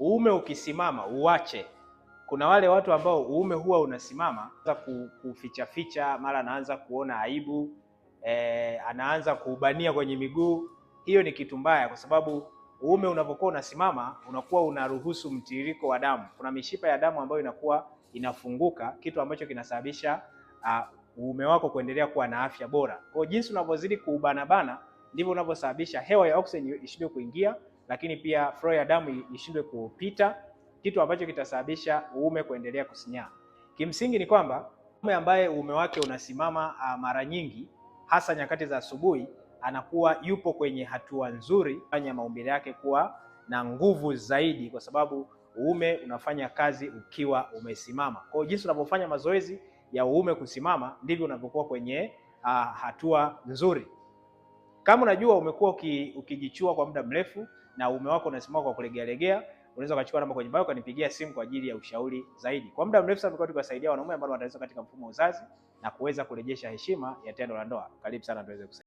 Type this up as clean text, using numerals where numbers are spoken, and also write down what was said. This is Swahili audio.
Uume ukisimama uache. Kuna wale watu ambao uume huwa unasimama kuficha ficha, mara anaanza kuona aibu anaanza kuubania kwenye miguu. Hiyo ni kitu mbaya, kwa sababu uume unapokuwa unasimama unakuwa unaruhusu mtiririko wa damu. Kuna mishipa ya damu ambayo inakuwa inafunguka, kitu ambacho kinasababisha uume wako kuendelea kuwa na afya bora. Kwa jinsi unavyozidi kuubanabana ndivyo unavyosababisha hewa ya oxygen ishindwe kuingia, lakini pia flow ya damu ishindwe kupita, kitu ambacho kitasababisha uume kuendelea kusinyaa. Kimsingi ni kwamba mume ambaye uume wake unasimama mara nyingi hasa nyakati za asubuhi anakuwa yupo kwenye hatua nzuri, fanya maumbile yake kuwa na nguvu zaidi, kwa sababu uume unafanya kazi ukiwa umesimama. Kwa hiyo jinsi unavyofanya mazoezi ya uume kusimama ndivyo unavyokuwa kwenye hatua nzuri. Kama unajua umekuwa ukijichua kwa muda mrefu na uume wako unasimama kwa kulegealegea, unaweza ukachukua namba kwenye bio ukanipigia simu kwa ajili ya ushauri zaidi. Kwa muda mrefu sana tumekuwa tukiwasaidia wanaume ambao matatizo katika mfumo wa uzazi na kuweza kurejesha heshima ya tendo la ndoa. Karibu sana tuweze kusaidia.